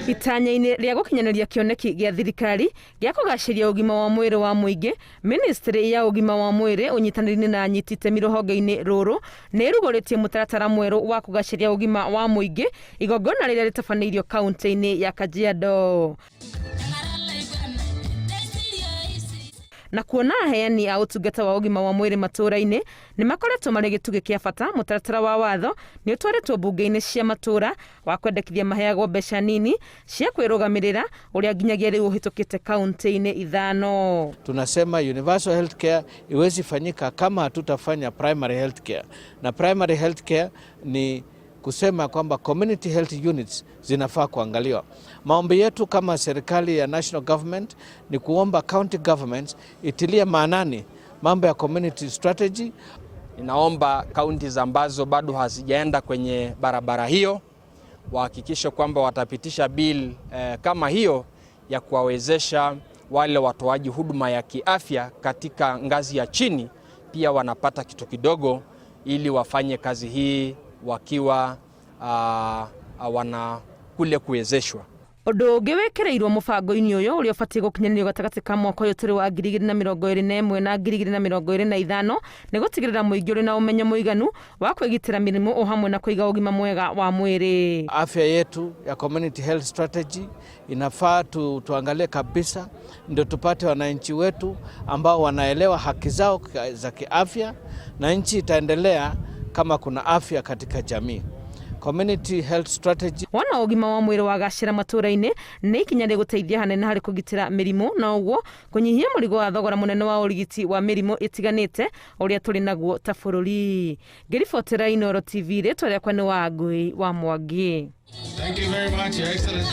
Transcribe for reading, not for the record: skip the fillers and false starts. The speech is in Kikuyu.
Itanya-inĩ rĩa gũkinyanĩria kĩoneki gĩa thirikari gĩa kũgacĩria ũgima wa mwĩrĩ wa mũingĩ, Ministry ya ũgima wa mwĩrĩ ũnyitanĩri-inĩ na anyiti itemi rũhonge-inĩ rũrũ nĩ ĩrugũrĩtie mũtaratara mwerũ wa kũgacĩria ũgima wa mũingĩ, igongona rĩrĩa rĩtabanĩirio kaunti-inĩ ya Kajiado. Na kuona aheani a ũtungata wa ũgima wa mwĩrĩ matũũra-inĩ nĩ makoretwo marĩ gĩtugĩ kĩa bata, mũtaratara wa watho nĩ ũtwarĩtwo mbunge-inĩ cia matũũra wa kwendekithia maheagwo mbeca nini cia kwĩrũgamĩrĩra, ũrĩa nginyagia rĩu ũhĩtũkĩte kaunti-inĩ ithano. Tunasema universal health care iwezi fanyika kama hatutafanya primary health care, na primary health care ni kusema kwamba community health units zinafaa kuangaliwa. Maombi yetu kama serikali ya national government ni kuomba county governments itilie maanani mambo ya community strategy. Ninaomba kaunti ambazo bado hazijaenda kwenye barabara hiyo wahakikishe kwamba watapitisha bill kama hiyo ya kuwawezesha wale watoaji huduma ya kiafya katika ngazi ya chini pia wanapata kitu kidogo ili wafanye kazi hii wakiwa wana kule kuwezeshwa. Ũndũ ũngĩ wĩkĩrĩirwo mũbango-inĩ ũyũ ũrĩa ũbatiĩ gũkinyanĩrio gatagatĩ ka mwaka ũyũ tũrĩ wa 2021 na 2025 nĩ gũtigĩrĩra mũingĩ ũrĩ na ũmenyo mũiganu wa kwĩgitĩra mĩrimũ o hamwe na kũiga ũgima mwega wa mwĩrĩ. Afya yetu ya community health strategy inafaa tuangalie kabisa, ndio tupate wananchi wetu ambao wanaelewa haki zao za kiafya, na nchi itaendelea kama kuna afya katika jamii. Community health strategy. Wona ũgima wa mwĩrĩ wagacĩra matũũra-inĩ nĩ ikinya rĩgũteithia hanene harĩ kũgitĩra mĩrimũ na ũguo kũnyihia mũrigo wa thogora mũnene wa ũrigiti wa mĩrimũ ĩtiganĩte ũrĩa tũrĩ naguo ta bũrũri. Ngĩribotera Inooro TV, rĩtwa rĩakwa nĩ Wangui wa Mwangi. Thank you very much, Your Excellency.